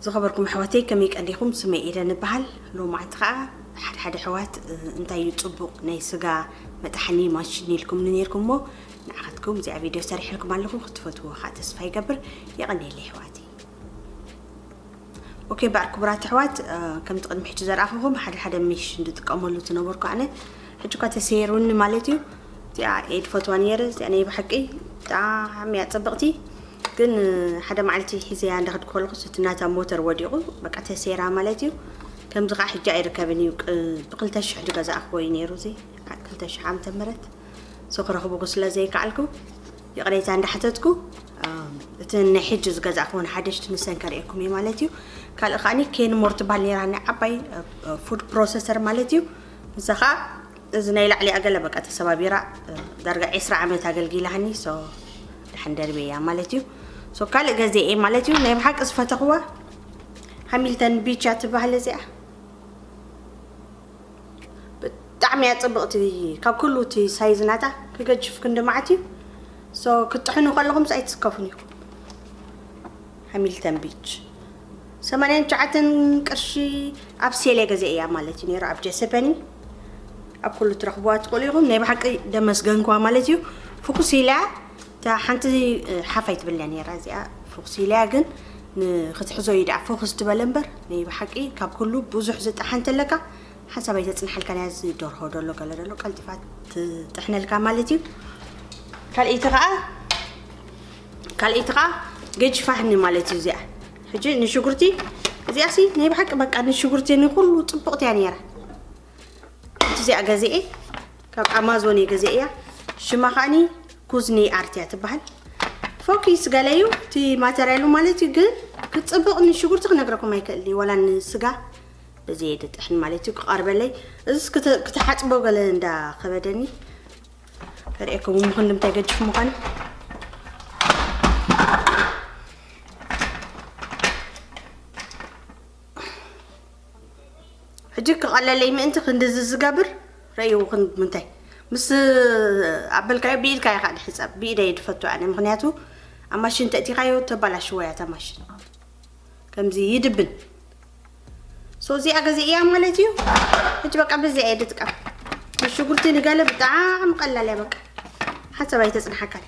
ዝኸበርኩም ኣሕዋተይ፣ ከመይ ቀኒኹም? ስመይ ኤደን እበሃል። ሎማዕንቲ ኸዓ ሓደ ሓደ ኣሕዋት፣ እ፣ እንታይ እዩ ጽቡቕ ናይ ስጋ መጥሓኒ ማሽን ኢልኩምኒ ነይርኩም እሞ፣ ንዓኻትኩም እዚኣ ቪድዮ ሰሪሐልኩም ኣለኹ። ክትፈትዎ ኸዓ ተስፋ ይገብር። የቐንየለይ ኣሕዋተይ። ኦኬ፣ በዓል ክቡራት ኣሕዋት፣ እ፣ ከምቲ ቅድሚ ሕጂ ዘርኣኹኹም ሓደ ሓደ ሜሽ እንጥቀመሉ ዝነበርኩ ኣነ፣ ሕጂ እኳ ተሰይሩኒ ማለት እዩ። እዚኣ እየ ዝፈትዋ ነይረ። እዚኣ ናይ ብሓቂ ብጣዕሚ እያ ጽብቕቲ። ግን፣ እ፣ ሓደ መዓልቲ ሒዘያ እንዳኸድኩ ከለኹ፣ እቲ ናታ ሞተር ወዲቑ፣ በቃ ተሰይራ ማለት እዩ። ከምዚ ኸዓ ሕጂ ኣይርከብን እዩ። ቅ-፣ ብክልተ ሽሕ ዝገዛእኽዎ እዩ ነይሩ፣ እዚ ክልተ ሽሕ ዓመተ ምህረት። ሶ ክረኽብኩ ስለ ዘይከኣልኩ፣ ይቕሬታ እንዳሓተትኩ፣ እ፣ እቲ ናይ ሕጂ ዝገዛእኽዎ ንሓደሽቲ ንሰን ከርእየኩም እየ ማለት እዩ። ካልእ ከዓኒ ኬንሞር ትበሃል ነይራ፣ ናይ ዓባይ፣ እ፣ ፉድ ፕሮሰሰር ማለት እዩ። ንሳ ኸዓ እዚ ናይ ላዕሊ ኣገለ በቃ ተሰባቢራ፣ እ፣ ዳርጋ ዕስራ ዓመት ኣገልጊላሃኒ። ሶ፣ ደሓን ደርቤ እያ ማለት እዩ። ሶ፣ ካልእ ገዜ እየ ማለት እዩ። ናይ ብሓቂ ዝፈተኽዋ ሃሚልተን ቢች እያ ትበሃል እዚኣ። ብጣዕሚ እያ ጽብቕቲ። ካብ ኩሉ እቲ ሳይዝ ናታ ክገጅፍ ክንዲ መዓት እዩ። ሶ፣ ክትጥሕኑ ከለኹም ኣይትስከፉን ኢኹም። ሃሚልተን ቢች ሰማንያን ትሽዓተን ቅርሺ ኣብ ሴል እየ ገዚኤያ ማለት እዩ ነይሩ፣ ኣብ ጀሰፐኒ። ኣብ ኩሉ ትረኽብዋ ትኽእሉ ኢኹም። ናይ ብሓቂ ደመስገንክዋ ማለት እዩ። ፍኹስ ኢላ እታ ሓንቲ፣ እ፣ ሓፍ ኣይትብልን እያ ነይራ እዚኣ። ፍኹስ ኢላ ግን ንክትሕዞ እዩ ደኣ ፍኹስ ትበለ እምበር፣ ናይ ብሓቂ ካብ ኩሉ ብዙሕ ዝጠሓን ተለካ ሓንሳብ ኣይተጽንሓልካን እያ። እዚ ደርሆ ደሎ ገለ ደሎ ቀልጢፋ ትጥሕነልካ ማለት እዩ። ካልኣይቲ ኸዓ፣ ካልኣይቲ ኸዓ ገጅፋህኒ ማለት እዩ እዚኣ። ሕጂ ንሽጉርቲ እዚኣ ሲ ናይ ብሓቂ በቃ ንሽጉርቲ ንኹሉ ጽቡቕቲ እያ ነይራ። እዚኣ ገዚኤ ካብ ኣማዞን እየ ገዚኤያ። ሽማ ከዓኒ ኩዝኒ ኣርት እያ ትበሃል። ፎኪስ ገለ እዩ እቲ ማተርያሉ ማለት እዩ፣ ግን ክጽብቕ ንሽጉርቲ ክነግረኩም ኣይክእል እየ፣ ዋላ ንስጋ በዚ እየ ድጥሕን ማለት እዩ ክቐርበለይ። እዚስ ክተ-፣ ክትሓጽቦ ገለ እንዳ ከበደኒ ከርእየኩም ምኹን ንምንታይ ገጅፍ ምዃኑ። ሕጂ ክቐለለይ ምእንቲ ክንድዚ ዝገብር ረእይዎ። ክን-፣ ምንታይ ምስ ኣበልካዮ ብኢድካ ኢኻ ድሕጸብ። ብኢደይ ድፈቱ ኣነ፣ ምኽንያቱ ኣብ ማሽን ተእቲኻዮ ተባላሽዎ እያ እታ ማሽን። ከምዚ ይድብን። ሶ እዚኣ ገዚእያ ማለት እዩ። ሕጂ በቃ በዚኣ እየ ድጥቀም። ንሽጉርቲ ንገለ ብጣዕሚ ቀላል እያ በቃ። ሓሳብ ኣይተጽንሓካን።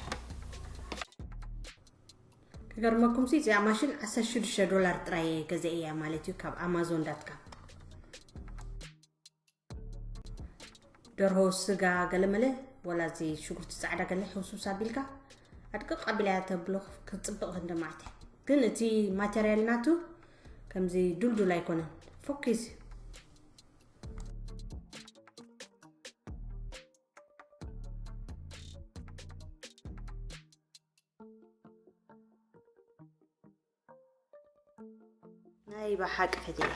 ክገርመኩም ሲ እዚኣ ማሽን ዓሰርተ ሽዱሽተ ዶላር ጥራይ እየ ገዚእያ ማለት እዩ ካብ ኣማዞን ዳት ካም። ደርሆ፣ ስጋ፣ ገለመለ፣ ወላ እዚ ሽጉርቲ ጻዕዳ ገለ ሕውስውስ ኣቢልካ ኣድቅቕ ኣቢላ እያ ተብሎ ክጽብቕ ክንዲ መዓት እያ። ግን እቲ ማተርያል ናቱ ከምዚ ዱልዱል ኣይኮነን። ፎኪስ። ናይ ብሓቂ ፈትየ።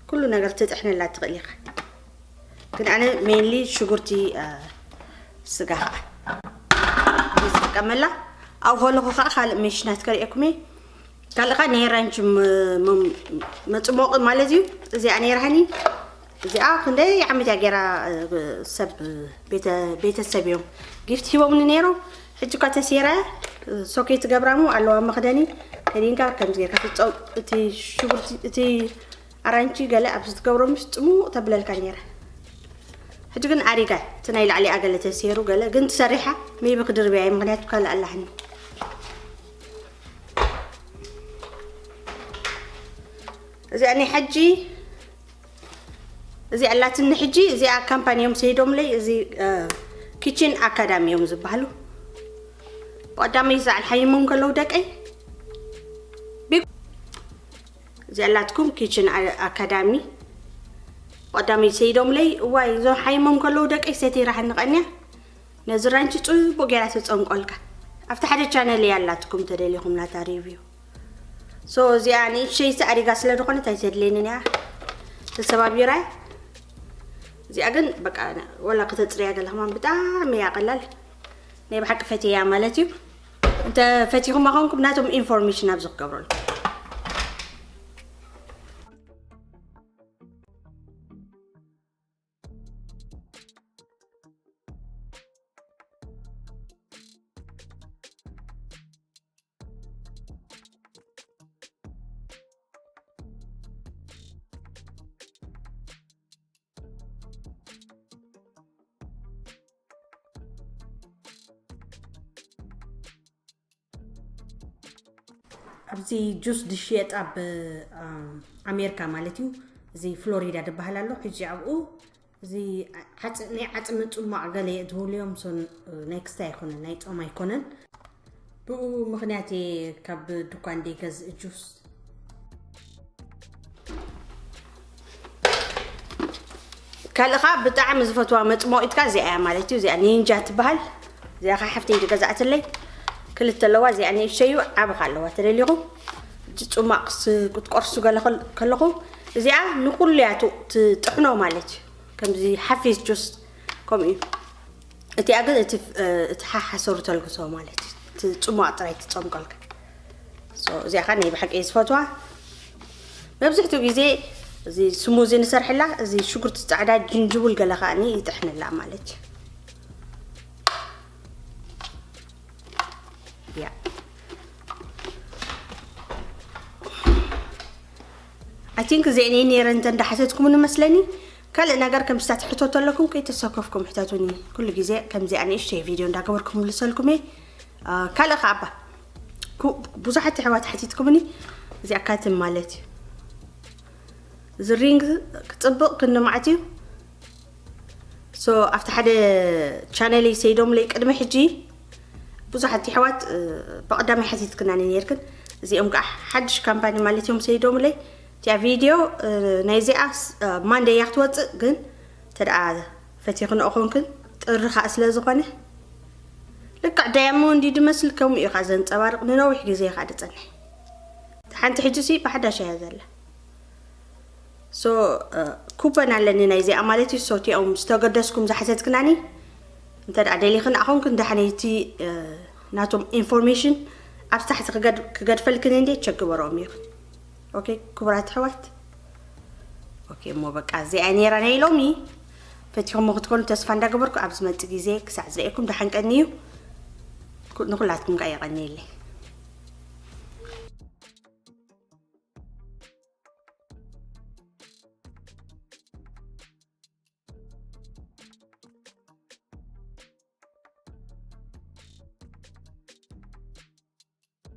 ኩሉ ነገር ትጥሕነላ ትኽእል ኢኻ። ግን ኣነ ሜንሊ ሽጉርቲ፣ እ፣ ስጋ ኸዓ ዝጥቀመላ። ኣብ ሆለኹ ኸዓ ካልእ ሜሽናት ከርእየኩም እየ። ካልእ ኸዓ ናይ ራንች ም-፣ ም-፣ መጽሞቒ ማለት እዩ። እዚኣ ነይራኒ። እዚኣ ክንደይ ዓመት እያ ገይራ፣ እ፣ ሰብ፣ ቤተ-፣ ቤተሰብ እዮም ጊፍት ሂቦምኒ ነይሮም። ሕጂ እኳ ተሴራ፣ እ፣ ሶኬት ትገብራ እሞ ኣለዋ መኽደኒ። ከዲንካ ከምዚ ጌርካ ትጸው-፣ እቲ ሽጉርቲ፣ እቲ ኣራንቺ ገለ ኣብዚ ትገብሮ ምስ ጽሙቕ ተብለልካ ነይራ። ሕጂ ግን ኣሪጋ፣ እቲ ናይ ላዕሊ ኣገለ ተሴሩ ገለ ግን ትሰሪሓ፣ ሜቢ ክድርብያ እየ፣ ምኽንያቱ ካልእ ኣላህኒ። እዚኣ ናይ ሕጂ፣ እዚኣ ኣላትኒ ሕጂ፣ እዚኣ ካምፓኒ እዮም ሰይዶምለይ፣ እዚ፣ እ፣ ኪችን ኣካዳሚ እዮም ዝበሃሉ። ብቐዳመይ ዝዓል ሓይሞም ከለዉ ደቀይ፣ ቢ-፣ እዚኣ ኣላትኩም ኪችን ኣ-፣ ኣካዳሚ። ብቐዳመይ ሰይዶምለይ፣ እዋይ፣ እዞም ሓይሞም ከለዉ ደቀይ ሰቲራ ሕንቐንያ። ነዚ ራንቺ ጽቡቕ ጌራ ትጸምቆልካ። ኣብቲ ሓደ ቻነል እያ ኣላትኩም ተደሊኹም ናታ ሪቪው። ሶ እዚኣ ንእሽተይ ኣሪጋ ስለ ዝኾነት ኣይተድልየንን እያ። ተሰባቢራ እያ። እዚኣ ግን በቃ ወላ ከተጽርያ ገለ ከማን ብጣዕሚ እያ ቀላል። ናይ ብሓቂ ፈትያ ማለት እዩ። እንተ ፈቲኹማ ኮንኩም ናቶም ኢንፎርሜሽን ኣብዚ ክገብረሉ። ኣብዚ ጁስ ዝሽየጥ ኣብ ኣሜሪካ ማለት እዩ። እዚ ፍሎሪዳ ዝበሃል ኣሎ። ሕጂ ኣብኡ እዚ ናይ ዓፅሚ ፅሟቕ ገለ እየ ዝብሉ እዮም። ሶን ናይ ክስታይ ኣይኮነን፣ ናይ ፆም ኣይኮነን። ብኡ ምክንያት እየ ካብ ድኳን ደይገዝእ ጁስ። ካልእ ከዓ ብጣዕሚ ዝፈትዋ መፅሞቂትካ እዚኣ እያ ማለት እዩ። እዚኣ ኒንጃ ትበሃል። እዚኣ ከዓ ሓፍተይ ዝገዛእትለይ ክልተ ኣለዋ። እዚኣ ንእሽተዩ ዓቢ ከዓ ኣለዋ። ተደሊኹም እቲ ፅሟቕ ክትቆርሱ ገለ ከለኹም እዚኣ ንኩሉ እያ ትጥሕኖ ማለት እዩ። ከምዚ ሓፊስ ጁስ ከምኡ እዩ። እቲኣ ግን እቲ ሓሓሰሩ ተልግሶ ማለት እዩ። እቲ ፅሟቕ ጥራይ ትፀምቀልካ። እዚኣ ከዓ ናይ ብሓቂ ዝፈትዋ። መብዝሕትኡ ግዜ እዚ ስሙዚ ንሰርሕላ እዚ ሽጉርቲ ፃዕዳ፣ ጅንጅቡል ገለ ከዓ ይጥሕንላ ማለት እዩ። ያ I think እዚአን እየ ነይረ እንተ እንዳሓተትኩም ንመስለኒ። ካልእ ነገር ከም ስታት ሕቶ ተለኩም ከይተሰከፍኩም ሕተቱኒ። ኩሉ ግዜ ከምዚኣ ንእሽተይ ቪድዮ እንዳገበርኩም ምልሰልኩም እየ። ካልእ ከዓባ ብዙሓት ኣሕዋት ሓቲትኩምኒ። እዚኣ ካትን ማለት እዩ። እዚ ሪንግ ክፅብቕ ክንዲ መዓት እዩ። ሶ ኣብቲ ሓደ ቻነለይ ሰይዶምለይ ቅድሚ ሕጂ ብዙሓት ኣሕዋት ብቐዳማይ ሓቲትክናኒ ነርክን። እዚኦም ከዓ ሓድሽ ካምፓኒ ማለት እዮም ሰይዶምለይ። እቲኣ ቪድዮ ናይዚኣ ማንደይ እያ ክትወፅእ፣ ግን ተደኣ ፈቲኽንኦ ኮንክን ጥሪ ከዓ ስለ ዝኾነ ልክዕ ዳያሞንድ ድመስል ከምኡ እዩ ከዓ ዘንፀባርቕ። ንነዊሕ ግዜ ከዓ ድፀንሕ። ሓንቲ ሕጂ ሲ ብሓዳሽ እያ ዘላ። ሶ ኩበን ኣለኒ ናይዚኣ ማለት እዩ። ሶ እቲኦም ዝተገደስኩም ዝሓተትክናኒ እንተ ደኣ ደሊኽን ኣኹንክን ደሓነይቲ ናቶም ኢንፎርሜሽን ኣብ ታሕቲ ክገድፈልክን እንዴ ቸክ ግበሮም እዩ። ኦኬ ክቡራት ኣሕዋት። ኦኬ እሞ በቃ እዚኣ ነይራ ናይ ሎሚ። ፈቲኹሞ ክትኮኑ ተስፋ እንዳገበርኩ ኣብ ዝመጽእ ግዜ ክሳዕ ዝርእየኩም ደሓን ቀኒ እዩ። ንኩላትኩም ከኣ የቐንየለይ።